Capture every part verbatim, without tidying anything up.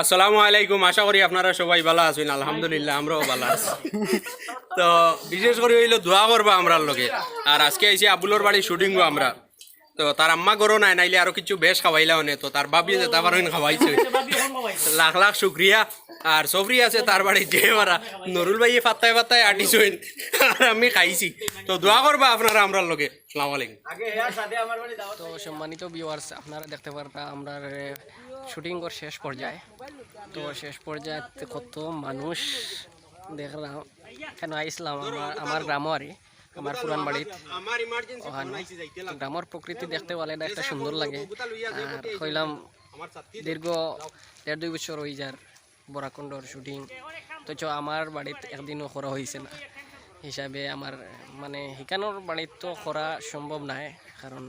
আসসালামু আলাইকুম, আশা করি আপনারা সবাই ভালা আছইন। আলহামদুলিল্লাহ, আমরাও ভালা আছি। তো বিশেষ করি অইলো দোয়া করবা আমরার লগে। আর আজকে আইছি আবুলর বাড়ি শুটিংও আমরা। তো তার আম্মা ঘরো নাই, নাইলে আরো কিছু বেশ খাওয়াইলা অনে। তো তার ভাবি যেতা পারইন খাওয়াইছে, লাখ লাখ শুক্রিয়া। আর সফরি আছে তার বাড়ি যে মারা, নুরুল ভাইয়ে ফাত্তায় ফাত্তায় আটিছইন, আর আমি খাইছি। তো দোয়া করবা আপনারা আমরার লগে। আসসালামু আলাইকুম। তো সম্মানিত ভিউয়ার্স, আপনারা দেখতে পাররা আমরার শুটিং শেষ পর্যায়ে। তো শেষ পর্যায়ে কত মানুষ দেখলাম, কেন আইসলাম আমার, আমার গ্রামো আরি, আমার পুরান বাড়িত। ওখানে গ্রামর প্রকৃতি দেখতে পাইলে না একটা সুন্দর লাগে। আর কইলাম দীর্ঘ দেড় দুই বছর অই যার বরাককুণ্ডর শুটিং, তো চ আমার বাড়িত একদিনও করা অইছে না। হিসাবে আমার মানে হিকানোর বাড়িত তো করা সম্ভব নায়, কারণ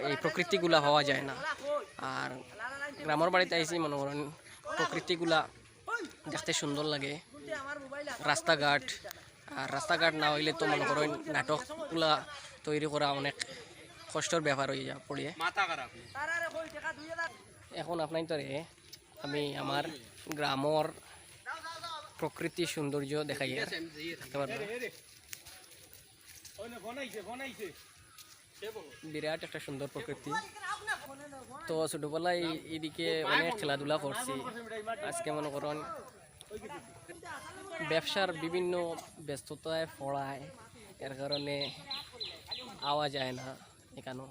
এই প্রকৃতিগুলা পাওয়া যায় না। আর গ্রামর বাড়িত আইছি, মনে করেন প্রকৃতিগুলা দেখতে সুন্দর লাগে, রাস্তাঘাট, আর রাস্তাঘাট না অইলে তো মনে করেন নাটকগুলা তৈরি করা অনেক কষ্টর ব্যাপার অই যা পড়ে। এখন আপনাইন্তরে আমি আমার গ্রামর প্রকৃতি সৌন্দর্য দেখাই, দেখতে পারবা। বিরাট একটা সুন্দর প্রকৃতি। তো ছোটবেলায় এদিকে অনেক খেলাধুলা করছি। আজকে মনে করেন ব্যবসার বিভিন্ন ব্যস্ততায় পড়ায়, এর কারণে আওয়া যায় না এখানো।